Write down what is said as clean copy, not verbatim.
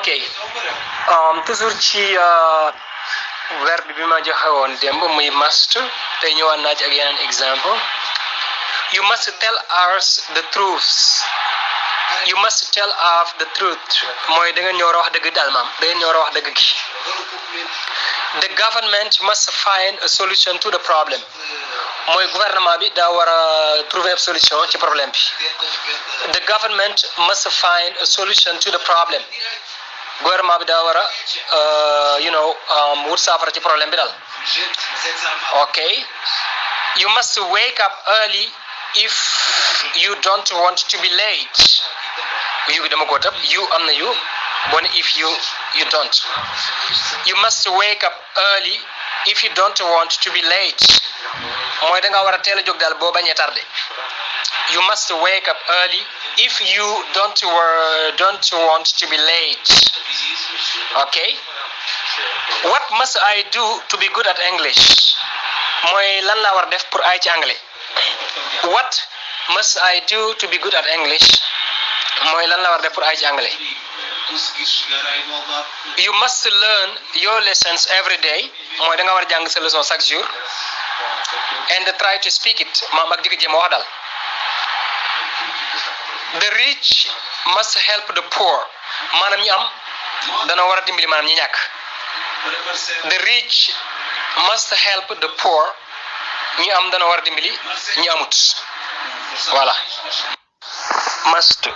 ok toujours ci verbe bi ma joxe woon démb muy must tey ñëwaat naa ci ak yeneen exemple you must tell us the truths you must tell us the truth mooy da ngeen ñoo war a wax dëgg daal maam da ngeen ñoo war a wax dëgg gi the government must find a solution to the problem mooy gouvernement bi daa war a trouver a solution ci problème bi the government must find a solution to the problem gouvernement bi daa war a wut saafara ci problème bi daal ok you must wake up early if you don't want to be late yu dama ko tab you am na you bon if you don't you must wake up early if you don't want to be late mooy da nga war a teel a jóg daal boo bañee tardé you must wake up early if you don't want to be late okay what must I do to be good at English mooy lan laa war def pour ay ci anglais what must I do to be good at English mooy lan la war def pour ay ci anglais you must learn your lessons every day mooy da nga war a jàng sa leçon chaque jour and try to speak it maam ak di ko jéem a wax daal the rich must help the poor maanaam ñi am dana war a dimbali maanaam ñi ñàkk the rich must help the poor ñi am dana war a dimbali ñi amut voilà must